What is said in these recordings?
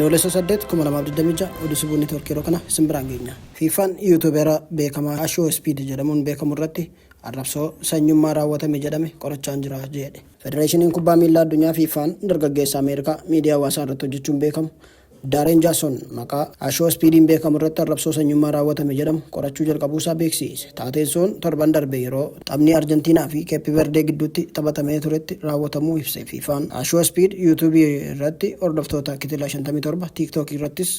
Adoolessa 8, 2026 oduu Sibuu Neetwoorkii yeroo kana isin biraan geenya. FIFAn Yuutuubera beekamaa Ashoo Speed jedhamuun beekamu irratti arrabsoo sanyummaa raawwatame jedhame qorachaan jira jedhe. Federeeshiniin Kubbaa Miillaa Addunyaa FIFAn dargaggeessa Ameerikaa miidiyaa hawaasaa irratti hojjechuun beekamu Daareen Jaason maqaa Ashoo Spiidiin beekamu irratti arrabsoo sanyummaa raawwatame jedhamu qorachuu jalqabuusaa beeksiise. Taateen sun torban darbe yeroo taphni Arjantiinaa fi Keeppi Verdee gidduutti taphatamee turetti raawwatamuu ibse FIFAn. Ashoo Spiid Yuutuubii irratti hordoftoota kitila 57, Tiiktookii irrattis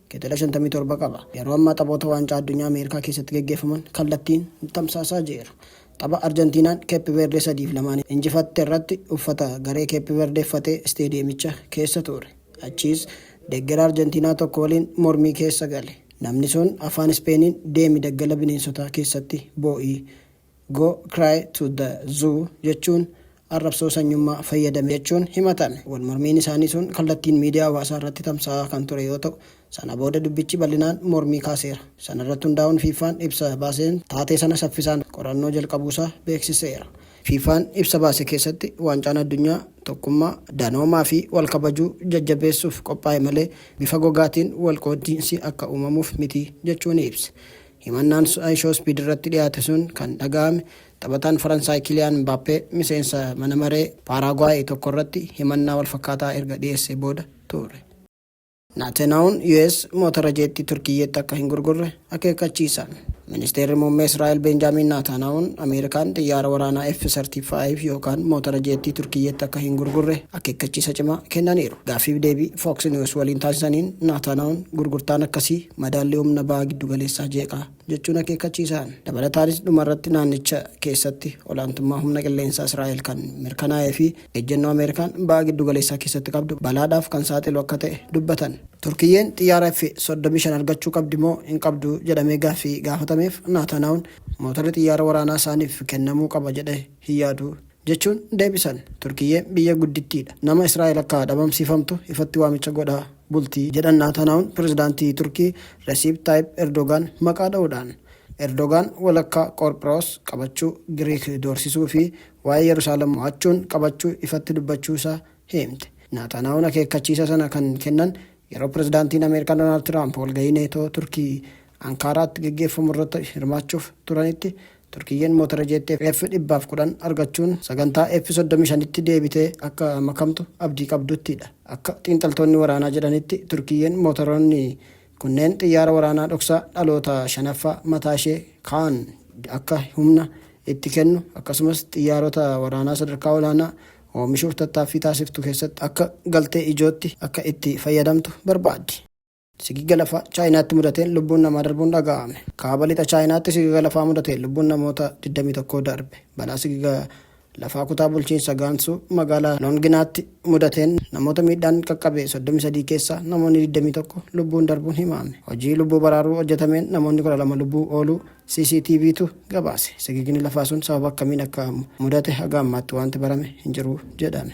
kitila 57 qaba. Yeroo ammaa taphoota Waancaa Addunyaa Ameerikaa keessatti geggeeffaman kallattiin tamsaasaa jira. Tapha Arjantiinaan Keeppi Verdee 3 fi 2n injifatte irratti uffata garee Keeppi Verdee uffatee isteediyeemicha keessa ture. Achiis deeggaraa Arjantiinaa tokko waliin mormii keessa gale. Namni sun afaan Ispeeniin deemi daggala bineensotaa keessatti boo'i, Go cry to the zoo, jechuun arrabsoo sanyummaa fayyadame jechuun himatame. Wal mormiin isaanii sun kallattiin miidiyaa hawaasaa irratti tamsa'aa kan ture yoo ta'u, sana booda dubbichi bal'inaan mormii kaaseera. Sana irratti hundaa'uun FIFAn ibsa baaseen taatee sana saffisaan qorannoo jalqabuusaa beeksiseera. FIFAn ibsa baase keessatti Waancaan Addunyaa tokkummaa, danoomaa fi wal kabajuu jajjabeessuuf qophaa'e malee bifa gogaatiin wal qooddiinsi akka uumamuuf miti jechuun ibse. Himannaan Ishoo Speed irratti dhiyaate sun kan dhaga'ame taphataan Faransaay Kiliyaan Mbaappee miseensa mana maree Paaraaguwaay tokko irratti himannaa wal fakkaataa erga dhiyeessee booda ture. Naatanahuun US motora jeettii Turkiyyeetti akka hin gurgurre akeekkachiisan. Ministeerri Muummee Israa'el Beenjaamiin Naataanahuun Ameerikaan xiyyaara waraanaa F-35 yookaan motora jeettii Turkiyyeetti akka hin gurgurre akeekkachiisa cimaa kennaniiru. Gaaffiif deebii Fox News waliin taasisaniin Naataanahuun gurgurtaan akkasii madaallii humna baha giddugaleessaa jeeqa jechuun akeekkachiisan. Dabalataanis dhumarratti naannicha keessatti olaantummaa humna qilleensaa Israa'el kan mirkanaa'ee fi ejjennoo Ameerikaan baha giddugaleessaa keessatti qabdu balaadhaaf kan saaxilu akka ta'e dubbatan. Turkiyyeen xiyyaara F-35 argachuu qabdi moo hin qabdu jedhamee gaaffii gaafatameef Naataanahuun mootorri xiyyaara waraanaa isaaniif kennamuu qaba jedhe hin yaadu jechuun deebisan. Turkiyyeen biyya guddittiidha. Nama Israa'el akka dhabamsiifamtu ifatti waamicha godhaa bulti jedhan Naataanahuun pirezidaantii Turkii Resiip Taayip Erdogaan maqaa dha'uudhaan. Erdogaan walakkaa Qorphiroos qabachuu, Giriik doorsisuu fi waa'ee Yerusaalem mo'achuun qabachuu ifatti dubbachuu isaa himte. Naataanahuun akeekkachiisa sana kan kennan yeroo pirezidaantiin Ameerikaa Doonaald Tiraamp walgahii Neetoo Turkii Ankaaraatti geggeeffamu irratti hirmaachuuf turanitti Turkiyyeen motora jeettii F-110 argachuun sagantaa F-35tti deebitee akka makamtu abdii qabduttidha. Akka xiinxaltoonni waraanaa jedhanitti Turkiyyeen motoroonni kunneen xiyyaara waraanaa dhoksaa dhaloota shanaffaa mataa ishee Kaan akka humna itti kennu akkasumas xiyyaarota waraanaa sadarkaa olaanaa oomishuuf tattaaffii taasiftu keessatti akka galtee ijootti akka itti fayyadamtu barbaaddi. Sigiga lafaa Chaayinaatti mudateen lubbuun namaa darbuun dhaga'ame. Kaaba lixa Chaayinaatti sigiga lafaa mudateen lubbuun namoota 21 darbe. Balaa sigiga lafaa kutaa bulchiinsa Gaansuu magaalaa Loonginaatti mudateen namoota miidhaan qaqqabe 33 keessaa namoonni 21 lubbuun darbuun himame. Hojii lubbuu baraaruu hojjetameen namoonni 12 lubbuu ooluu CCTVtu gabaase. Sigigni lafaa sun sababa akkamiin akka mudate haga ammaatti wanti barame hin jiru jedhame.